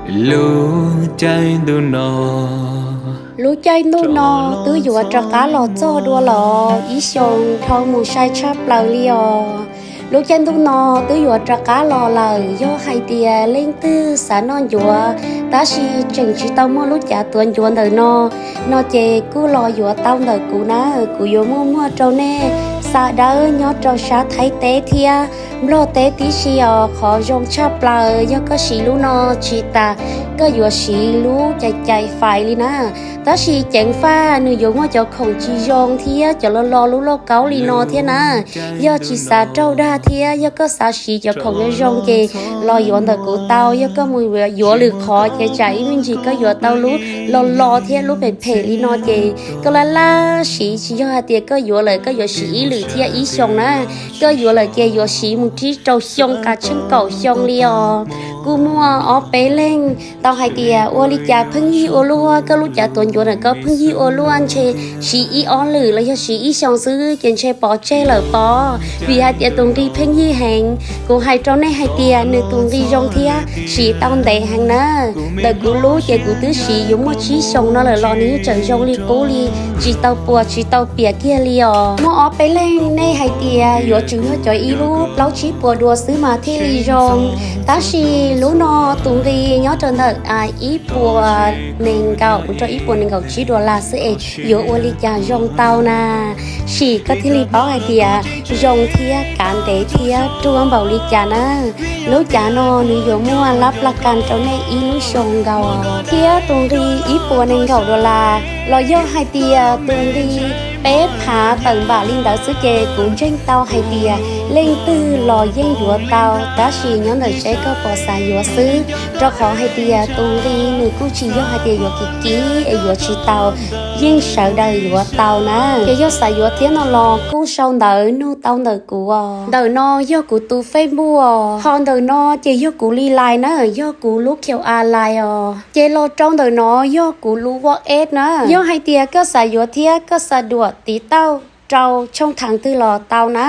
Lub caij ntuj no, lub caij ntuj no twb yuav rov qab los txog dua los ib xyoos dhau mus sai tshaj plaws li os. Lub caij ntuj no twb yuav rov qab los lawm, yog hais tias leej twg xav noj ncuav tab sis tseem tsis tau muaj lub cav tuav ncuav ntawm no, no ces kuj los yuav tau ntawm kuv na. Kuv yuav muaj muag rau nej xa dawb nyob rau sab Thaib teb thiab Nplog teb tib si os. Qhov zoo tshaj plaws yog koj siv lub no tsis tas koj yuav siv lub cai cai fais li na. Tab sis ceev faj nws yuav muaj cov khoom tsis zoo thiab cov lo lo lub lauj kaub li no thiab na. Yog tsis xav raug dag thiab yog koj xav siv cov khoom zoo zoo ces los yuav ntawm kuv tau. Yog koj mus yuav lwm qhov ces tsam ib me ntsis koj yuav tau lub lo lo thiab lub phem phem li no ces koj laj laj siv, tsis yog hais tias koj yuav lawm koj yuav siv ib lwm thiab ib xyoos na. Koj yuav lawm ces yuav siv mus rib rau xyoo, qas tsheej kaum xyoo li os. Kuj muaj ob peb leeg tau hais tias ua li cas pheej yig ua luaj, koj lub cav tuav ncuav ntawm koj pheej yig ua luaj, ntshe siv ib ob lwm los yog siv ib xyoos xwb ces ntshe pov tseg lawm pob. Vim hais tias tus nqi pheej yig heev. Kuv hais rau nej hais tias nws tus nqi zoo thiab siv tau ntev heev na. Ntawm kuv lub ces kuv twb siv yuav muaj tsib xyoos no lawm los nws yeej tseem zoo li qub li, tsis tau puas tsis tau piam kiag li os. Muaj ob peb leeg nej hais tias yuav tsum yog cov ib lub plaub tsib puas dua xwb mas thiaj li zoo, tab sis lub no tus nqi nyob rau ntawm ib puas nees nkaum mus rau ib puas nees nkaum tsib dollar xwb es yuav ua li cas zoo tau na. Sim koj thiaj li paub hais tias zoo thiab kav ntev thiab ruaj npaum li cas na. Lub cav no nws yuav muaj lab plas kas rau nej ib lub xyoo nkaus thiab tus nqi ib puas nees nkaum dollar los yog hais tias tus nqi peb phav tawm npam li ntawd xwb ces kuv ntseeg tau hais tias leej twg los yeej yuav tau, tab sis nyob ntawm seb koj puas xav yuav xwb. Rau qhov hais tias tus nqi nws kuj tsis yog hais tias yuav kim kim es yuav tsis tau, yeej sawv daws yuav tau na. Ces yog xav yuav thiab no los kuj sau ntawv nug tau ntawm kuv os. Ntawm no yog kuv tus Facebook os, ho ntawm no ces yog kuv li Line na, yog kuv lub Q R Line os. Ces los rau ntawm no yog kuv lub WhatsApp na. Yog hais tias koj xav yuav thiab koj xav duam tiv tauj rau tshooj thav twg los tau na.